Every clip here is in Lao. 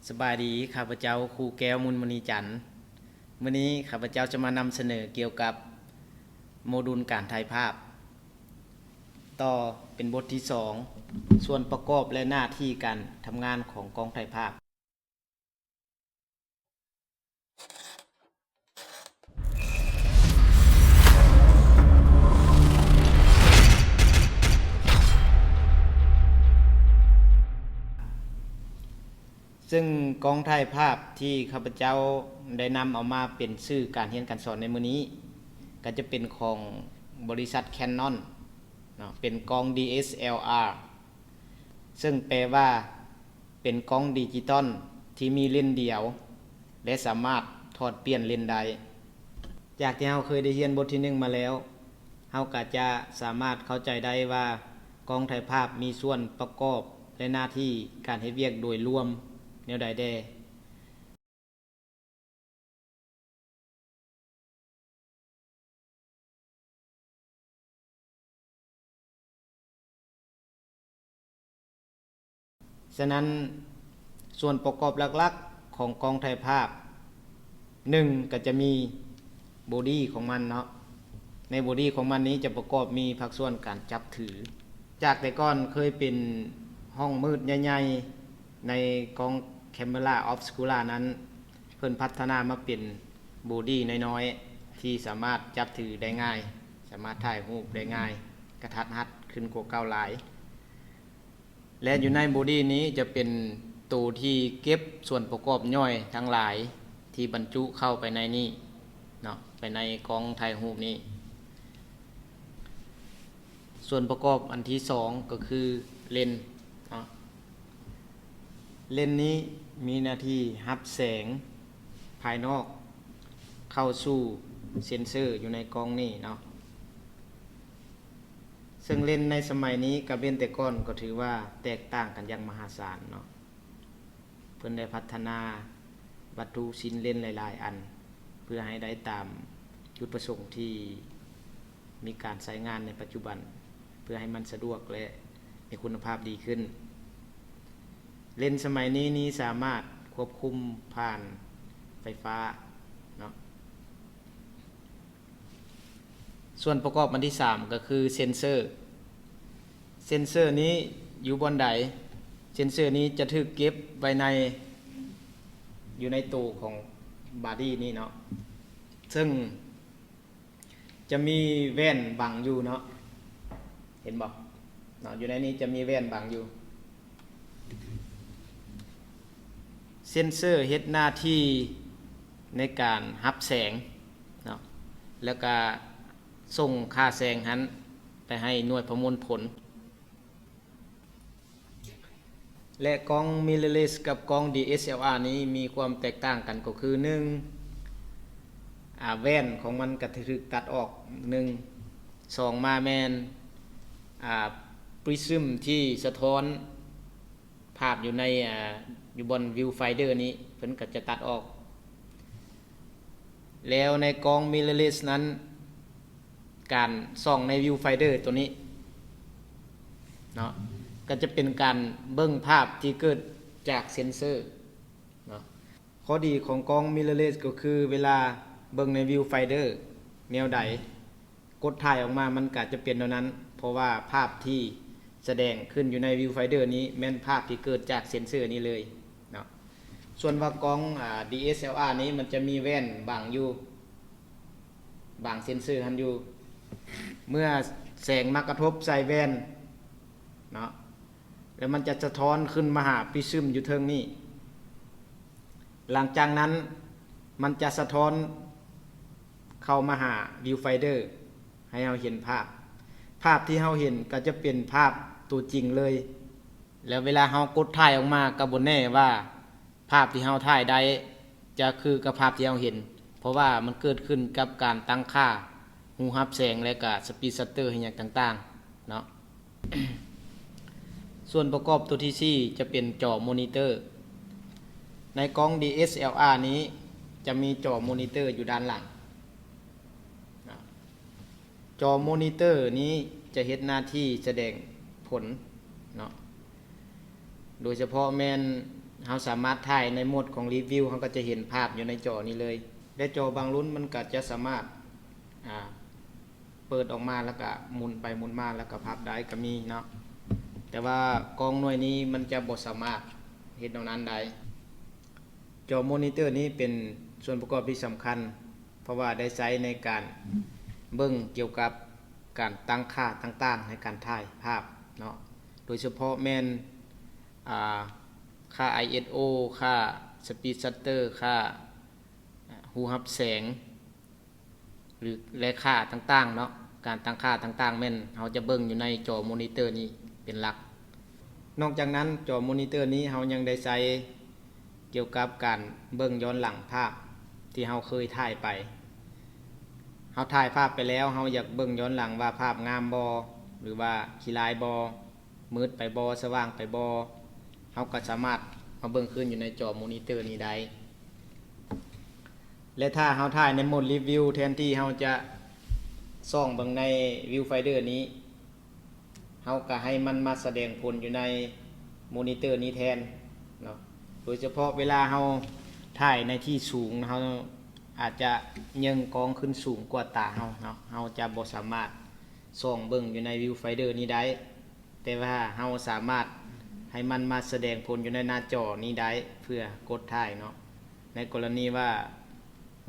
ສະບາຍດີ, ຂ້າພະເຈົ້າ ຄູແກ້ວ ມູນມະນີຈັນ. ມື້ນີ້ຂ້າພະເຈົ້າຈະມານຳສະເໜີກ່ຽວກັບໂມດູນການຖ່າຍພາບ ຕໍ່ເປັນບົດທີສອງ, ສ່ວນປະກອບ ແລະ ໜ້າທີ່ການທຳງານຂອງກ້ອງຖ່າຍພາບ. ເຊິ່ງກ້ອງຖ່າຍພາບທີ່ຂ້າພະເຈົ້າໄດ້ນຳເອົາມາເປັນສື່ການຮຽນການສອນໃນມື້ນີ້ ກໍຈະເປັນຂອງບໍລິສັດ Canon ເນາະ, ເປັນກ້ອງ DSLR ເຊິ່ງແປວ່າ ເປັນກ້ອງດິຈິຕອນທີ່ມີເລນດຽວ ແລະ ສາມາດຖອດປ່ຽນເລນໄດ້. ຈາກທີ່ເຮົາເຄີຍໄດ້ຮຽນບົດທີໜຶ່ງມາແລ້ວ, ເຮົາກໍຈະສາມາດເຂົ້າໃຈໄດ້ວ່າ ກ້ອງຖ່າຍພາບມີສ່ວນປະກອບ ແລະ ໜ້າທີ່ການເຮັດວຽກໂດຍລວມແນວໃດແດ່. ສະນັ້ນ, ສ່ວນປະກອບຫຼັກໆຂອງກ້ອງຖ່າຍພາບ ໜຶ່ງ ກໍຈະມີໂບດີ້ຂອງມັນເນາະ. ໃນໂບດີ້ຂອງມັນນີ້ຈະປະກອບມີພາກສ່ວນການຈັບຖື. ຈາກແຕ່ກ່ອນເຄີຍເປັນຫ້ອງມືດໃຫຍ່ໆ ໃນກ້ອງ Camera Obscura ນັ້ນ, ເພິ່ນພັດທະນາມາເປັນໂບດີ້ນ້ອຍໆ ທີ່ສາມາດຈັບຖືໄດ້ງ່າຍ, ສາມາດຖ່າຍຮູບໄດ້ງ່າຍ, ກະທັດຮັດຂຶ້ນກວ່າເກົ່າຫຼາຍ. ແລະ ຢູ່ໃນໂບດີ້ນີ້ຈະເປັນໂຕທີ່ເກັບສ່ວນປະກອບຍ່ອຍທັງຫຼາຍທີ່ບັນຈຸເຂົ້າໄປໃນນີ້ເນາະ, ໄປໃນກ້ອງຖ່າຍຮູບນີ້. ສ່ວນປະກອບອັນທີສອງກໍຄືເລນເນາະ. ເລນນີ້ມີໜ້າທີ່ຮັບແສງພາຍນອກເຂົ້າສູ່ເຊັນເຊີຢູ່ໃນກ້ອງນີ້ເນາະ. ເຊິ່ງເລນໃນສະໄໝນີ້ກັບເລນແຕ່ກ່ອນກໍຖືວ່າແຕກຕ່າງກັນຢ່າງມະຫາສານເນາະ. ເພິ່ນໄດ້ພັດທະນາວັດຖຸຊິ້ນເລນຫຼາຍໆອັນ ເພື່ອໃຫ້ໄດ້ຕາມຈຸດປະສົງທີ່ມີການໃຊ້ງານໃນປັດຈຸບັນ ເພື່ອໃຫ້ມັນສະດວກ ແລະ ມີຄຸນນະພາບດີຂຶ້ນ. ເລນສະໄໝນີ້ນີ້ສາມາດຄວບຄຸມຜ່ານໄຟຟ້າເນາະ. ສ່ວນປະກອບອັນທີສາມກໍຄືເຊັນເຊີ. ເຊັນເຊີນີ້ຢູ່ບ່ອນໃດ? ເຊັນເຊີນີ້ຈະຖືກເກັບໄວ້ໃນ ຢູ່ໃນໂຕຂອງບອດີ້ນີ້ເນາະ, ເຊິ່ງຈະມີແວ່ນບັງຢູ່ເນາະ, ເຫັນບໍ່ເນາະ? ຢູ່ໃນນີ້ຈະມີແວ່ນບັງຢູ່. ເຊັນເຊີເຮັດໜ້າທີ່ໃນການຮັບແສງເນາະ ແລ້ວກະສົ່ງຄ່າແສງຫັ້ນໄປໃຫ້ໜ່ວຍປະມວນຜົນ. ແລະ ກ້ອງ mirrorless ກັບກ້ອງ DSLR ນີ້ມີຄວາມແຕກຕ່າງກັນກໍຄື ໜຶ່ງ ອາ ແວ່ນຂອງມັນກະຖືກຕັດອອກ ໜຶ່ງ, ສອງມາແມ່ນ ອາ prism ທີ່ສະທ້ອນ ພາບຢູ່ໃນ ອາ ຢູ່ບ່ອນ view finder ນີ້ ເພິ່ນກໍຈະຕັດອອກ. ແລ້ວໃນກ້ອງ mirrorless ນັ້ນ ການສ່ອງໃນ view finder ຕົວນີ້ເນາະ ກໍຈະເປັນການເບິ່ງພາບທີ່ເກີດຈາກເຊັນເຊີເນາະ. ຂໍ້ດີຂອງກ້ອງ mirrorless ກໍຄືເວລາເບິ່ງໃນ view finder ແນວໃດ ກົດຖ່າຍອອກມາມັນກະຈະເປັນແນວນັ້ນ, ເພາະວ່າພາບທີ່ສະແດງຂຶ້ນຢູ່ໃນ view finder ນີ້ແມ່ນພາບທີ່ເກີດຈາກເຊັນເຊີນີ້ເລີຍເນາະ. ສ່ວນວ່າກ້ອງ ອາ DSLR ນີ້ມັນຈະມີແວ່ນບັງຢູ່ ບັງເຊັນເຊີຫັ້ນຢູ່. ເມື່ອແສງມາກະທົບໃສ່ແວ່ນເນາະ ແລ້ວມັນຈະສະທ້ອນຂຶ້ນມາຫາ prism ຢູ່ເທິງນີ້. ຫຼັງຈາກນັ້ນມັນຈະສະທ້ອນເຂົ້າມາຫາ view finder ໃຫ້ເຮົາເຫັນພາບ. ພາບທີ່ເຮົາເຫັນກໍຈະເປັນພາບຕົວຈິງເລີຍ. ແລ້ວເວລາເຮົາກົດຖ່າຍອອກມາກໍບໍ່ແນ່ວ່າພາບທີ່ເຮົາຖ່າຍໄດ້ຈະຄືກັບພາບທີ່ເຮົາເຫັນ, ເພາະວ່າມັນເກີດຂຶ້ນກັບການຕັ້ງຄ່າຮູຮັບແສງ ແລະ ກະ speed shutter ອີ່ຫຍັງຕ່າງໆເນາະ. ສ່ວນປະກອບຕົວທີສີ່ຈະເປັນຈໍມອນິເຕີ. ໃນກ້ອງ DSLR ນີ້ຈະມີຈໍມອນິເຕີຢູ່ດ້ານຫຼັງ. ຈໍມອນິເຕີນີ້ຈະເຮັດໜ້າທີ່ສະແດງຜົນເນາະ, ໂດຍສະເພາະແມ່ນ ເຮົາສາມາດຖ່າຍໃນໂໝດຂອງ Real View ເຮົາກໍຈະເຫັນພາບຢູ່ໃນຈໍນີ້ເລີຍ ແລະ ຈໍບາງລຸ້ນມັນກໍຈະສາມາດ ອ່າ ເປີດອອກມາແລ້ວກໍໝູນໄປໝູນມາ ແລ້ວກໍພັບໄດ້ກໍມີເນາະ ແຕ່ວ່າກ້ອງໜ່ວຍນີ້ມັນຈະບໍ່ສາມາດເຮັດແນວນັ້ນໄດ້. ຈໍມໍນິເຕີນີ້ເປັນສ່ວນປະກອບທີ່ສຳຄັນ ເພາະວ່າໄດ້ໃຊ້ໃນການເບິ່ງກ່ຽວກັບການຕັ້ງຄ່າຕ່າງໆໃນການຖ່າຍພາບເນາະ ໂດຍສະເພາະແມ່ນ ອ່າ ຄ່າ ISO ຄ່າ Speed Shutter ຄ່າ ອ່າ ຮູຮັບແສງ ຫຼື ແລະ ຄ່າຕ່າງໆເນາະ ການຕັ້ງຄ່າຕ່າງໆແມ່ນເຮົາຈະເບິ່ງຢູ່ໃນຈໍມໍນິເຕີນີ້ເປັນຫຼັກ. ນອກຈາກນັ້ນ ຈໍມໍນິເຕີນີ້ເຮົາຍັງໄດ້ໃຊ້ກ່ຽວກັບການເບິ່ງຍ້ອນຫຼັງພາບທີ່ເຮົາເຄີຍຖ່າຍໄປ. ເຮົາຖ່າຍພາບໄປແລ້ວ ເຮົາຢາກເບິ່ງຍ້ອນຫຼັງວ່າພາບງາມບໍ່ ຫຼືວ່າຂີ້ຮ້າຍບໍ່ ມືດໄປບໍ່ ສະຫວ່າງໄປບໍ່ ເຮົາກໍສາມາດມາເບິ່ງຄືນຢູ່ໃນຈໍມໍນິເຕີນີ້ໄດ້. ແລະ ຖ້າເຮົາຖ່າຍໃນໂໝດ Real View ແທນທີ່ເຮົາຈະສ່ອງເບິ່ງໃນ Viewfinder ນີ້ ເຮົາກໍໃຫ້ມັນມາສະແດງຜົນຢູ່ໃນມໍນິເຕີນີ້ແທນເນາະ. ໂດຍສະເພາະເວລາເຮົາຖ່າຍໃນທີ່ສູງ ເຮົາອາດຈະເຍີ້ງກ້ອງຂຶ້ນສູງກວ່າຕາເຮົາເນາະ, ເຮົາຈະບໍ່ສາມາດສ່ອງເບິ່ງຢູ່ໃນ Viewfinder ນີ້ໄດ້. ແຕ່ວ່າເຮົາສາມາດໃຫ້ມັນມາສະແດງຜົນຢູ່ໃນໜ້າຈໍນີ້ໄດ້ ເພື່ອກົດຖ່າຍເນາະ. ໃນກໍລະນີວ່າ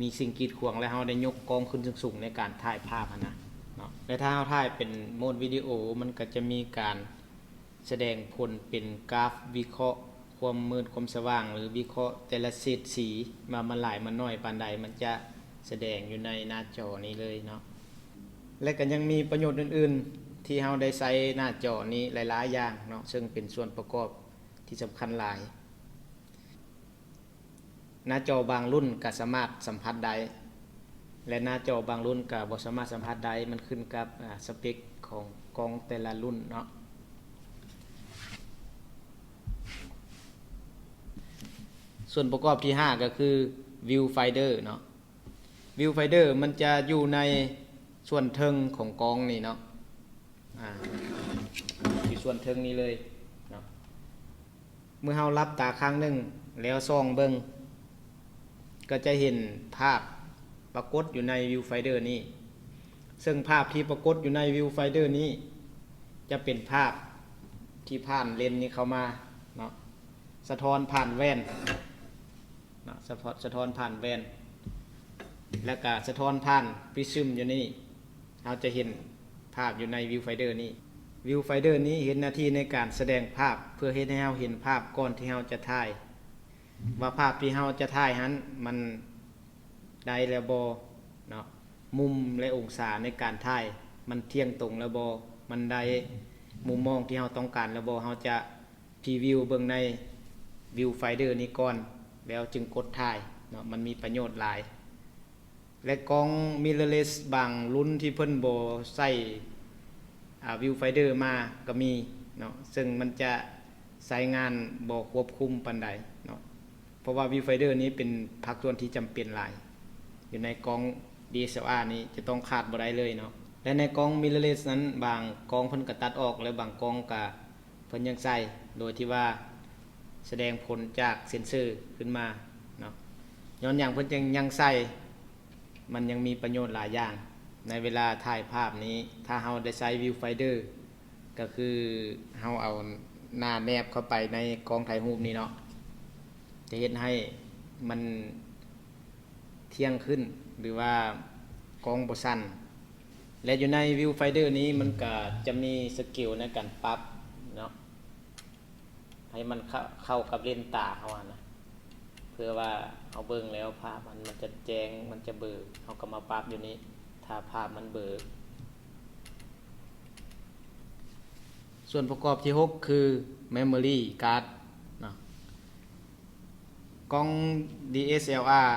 ມີສິ່ງກີດຂວາງ ແລະ ເຮົາໄດ້ຍົກກ້ອງຂຶ້ນສູງໆໃນການຖ່າຍພາບຫັ້ນນະເນາະ. ແລະ ຖ້າເຮົາຖ່າຍເປັນໂໝດວິດີໂອ ມັນກໍຈະມີການສະແດງຜົນເປັນກຣາຟວິເຄາະຄວາມມືດຄວາມສະຫວ່າງ ຫຼື ວິເຄາະແຕ່ລະເສດສີ ວ່າມັນຫຼາຍມັນໜ້ອຍປານໃດ ມັນຈະສະແດງຢູ່ໃນໜ້າຈໍນີ້ເລີຍເນາະ. ແລະ ກໍຍັງມີປະໂຫຍດອື່ນໆ ທີ່ເຮົາໄດ້ໃຊ້ໜ້າຈໍນີ້ຫຼາຍໆຢ່າງເນາະ, ເຊິ່ງເປັນສ່ວນປະກອບທີ່ສຳຄັນຫຼາຍ. ໜ້າຈໍບາງລຸ້ນກໍສາມາດສຳຜັດໄດ້ ແລະ ໜ້າຈໍບາງລຸ້ນກໍບໍ່ສາມາດສຳຜັດໄດ້, ມັນຂຶ້ນກັບ ອາ ສະເປັກຂອງກ້ອງແຕ່ລະລຸ້ນເນາະ. ສ່ວນປະກອບທີຫ້າກໍຄື Viewfinder ເນາະ. Viewfinder ມັນຈະຢູ່ໃນສ່ວນເທິງຂອງກ້ອງນີ້ເນາະ, ອາ ຢູ່ສ່ວນເທິງນີ້ເລີຍເນາະ. ເມື່ອເຮົາຫຼັບຕາຂ້າງໜຶ່ງແລ້ວສ່ອງເບິ່ງ ກໍຈະເຫັນພາບປາກົດຢູ່ໃນ Viewfinder ນີ້, ເຊິ່ງພາບທີ່ປາກົດຢູ່ໃນ Viewfinder ນີ້ ຈະເປັນພາບທີ່ຜ່ານເລນນີ້ເຂົ້າມາເນາະ, ສະທ້ອນຜ່ານແວ່ນ ເນາະ ສະທ້ອນ ສະທ້ອນຜ່ານແວ່ນ ແລ້ວກະສະທ້ອນຜ່ານ Prism ຢູ່ນີ້, ເຮົາຈະເຫັນພາບຢູ່ໃນ Viewfinder ນີ້. Viewfinder ນີ້ເຮັດໜ້າທີ່ໃນການສະແດງພາບ ເພື່ອເຮັດໃຫ້ເຮົາເຫັນພາບກ່ອນທີ່ເຮົາຈະຖ່າຍ ວ່າພາບທີ່ເຮົາຈະຖ່າຍຫັ້ນມັນໄດ້ແລ້ວບໍ່ເນາະ, ມຸມ ແລະ ອົງສາໃນການຖ່າຍມັນທ່ຽງຕົງແລ້ວບໍ່, ມັນໄດ້ມຸມມອງທີ່ເຮົາຕ້ອງການແລ້ວບໍ່, ເຮົາຈະ preview ເບິ່ງໃນ Viewfinder ນີ້ກ່ອນ ແລ້ວຈຶ່ງກົດຖ່າຍເນາະ, ມັນມີປະໂຫຍດຫຼາຍ. ແລະ ກ້ອງ mirrorless ບາງລຸ້ນທີ່ເພິ່ນບໍ່ໃສ່ ອາ Viewfinder ມາກໍມີເນາະ, ເຊິ່ງມັນຈະໃຊ້ງານບໍ່ຄວບຄຸມປານໃດເນາະ, ເພາະວ່າ Viewfinder ນີ້ເປັນພາກສ່ວນທີ່ຈຳເປັນຫຼາຍ ຢູ່ໃນກ້ອງ DSLR ນີ້ຈະຕ້ອງຂາດບໍ່ໄດ້ເລີຍເນາະ. ແລະ ໃນກ້ອງ mirrorless ນັ້ນ ບາງກ້ອງເພິ່ນກໍຕັດອອກ ແລະ ບາງກ້ອງກໍ ເພິ່ນຍັງໃສ່ໂດຍທີ່ວ່າສະແດງຜົນຈາກເຊັນເຊີຂຶ້ນມາເນາະ. ຍ້ອນຫຍັງເພິ່ນຈຶ່ງຍັງໃສ່? ມັນຍັງມີປະໂຫຍດຫຼາຍຢ່າງ. ໃນເວລາຖ່າຍພາບນີ້ ຖ້າເຮົາໄດ້ໃຊ້ Viewfinder ກໍຄືເຮົາເອົາໜ້າແນບເຂົ້າໄປໃນກ້ອງຖ່າຍຮູບນີ້ເນາະ, ຈະເຮັດໃຫ້ມັນທ່ຽງຂຶ້ນ ຫຼືວ່າກ້ອງບໍ່ສັ່ນ. ແລະ ຢູ່ໃນ Viewfinder ນີ້ມັນກະຈະມີສະກິວໃນການປັບເນາະ ໃຫ້ມັນເຂົ້າ ເຂົ້າກັບເລນຕາເຮົາຫັ້ນນະ, ເພື່ອວ່າເຮົາເບິ່ງແລ້ວພາບມັນ ມັນຈະແຈ້ງ ມັນຈະເບີ ເຮົາກໍມາປັບຢູ່ນີ້ ຖ້າພາບມັນເບີ. ສ່ວນປະກອບທີຫົກ ຄື memory card ເນາະ. ກ້ອງ DSLR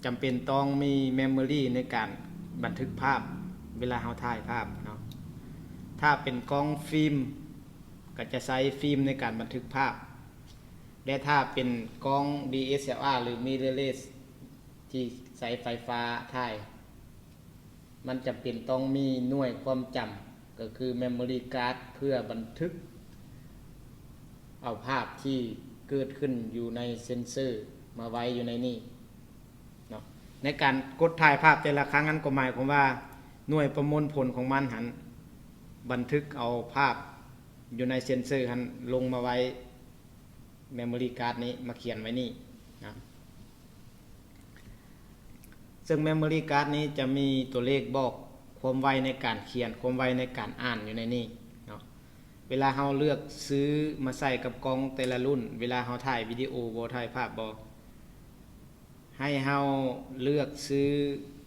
ຈຳເປັນຕ້ອງມີ memory ໃນການບັນທຶກພາບເວລາເຮົາຖ່າຍພາບເນາະ. ຖ້າເປັນກ້ອງຟິມ ກໍຈະໃຊ້ຟິມໃນການບັນທຶກພາບ ແລະ ຖ້າເປັນກ້ອງ DSLR ຫຼື mirrorless ທີ່ໃຊ້ໄຟຟ້າຖ່າຍ ມັນຈຳເປັນຕ້ອງມີໜ່ວຍຄວາມຈຳ ກໍຄື memory card ເພື່ອບັນທຶກເອົາພາບທີ່ ເກີດຂຶ້ນຢູ່ໃນເຊັນເຊີ ມາໄວ້ຢູ່ໃນນີ້ເນາະ. ໃນການກົດຖ່າຍພາບແຕ່ລະຄັ້ງນັ້ນ ກໍໝາຍຄວາມວ່າໜ່ວຍປະມວນຜົນຂອງມັນຫັ້ນ ບັນທຶກເອົາພາບຢູ່ໃນເຊັນເຊີຫັ້ນລົງມາໄວ້ ເມມໂມຣີກາດນີ້ ມາຂຽນໄວ້ນີ້ນະ. ເຊິ່ງເມມໂມຣີກາດນີ້ຈະມີຕົວເລກບອກຄວາມໄວໃນການຂຽນ ຄວາມໄວໃນການອ່ານຢູ່ໃນນີ້ເນາະ. ເວລາເຮົາເລືອກຊື້ມາໃສ່ກັບກ້ອງແຕ່ລະລຸ້ນ ເວລາເຮົາຖ່າຍວິດີໂອບໍ ຖ່າຍພາບບໍ ໃຫ້ເຮົາເລືອກຊື້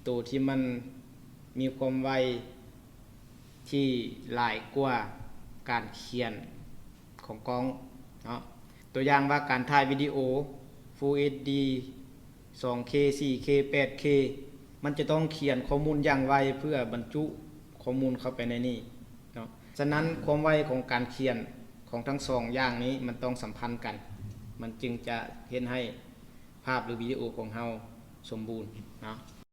ໂຕທີ່ມັນມີຄວາມໄວທີ່ຫຼາຍກວ່າການຂຽນຂອງກ້ອງເນາະ. ຕົວຢ່າງວ່າການຖ່າຍວິດີໂອ Full HD ສອງເຄ ສີ່ເຄ ແປດເຄ ມັນຈະຕ້ອງຂຽນຂໍ້ມູນຢ່າງໄວ ເພື່ອບັນຈຸຂໍ້ມູນເຂົ້າໄປໃນນີ້ເນາະ. ສະນັ້ນ ຄວາມໄວຂອງການຂຽນຂອງທັງສອງຢ່າງນີ້ ມັນຕ້ອງສຳພັນກັນ ມັນຈຶ່ງຈະເຮັດໃຫ້ພາບ ຫຼື ວິດີໂອຂອງເຮົາສົມບູນເນາະ.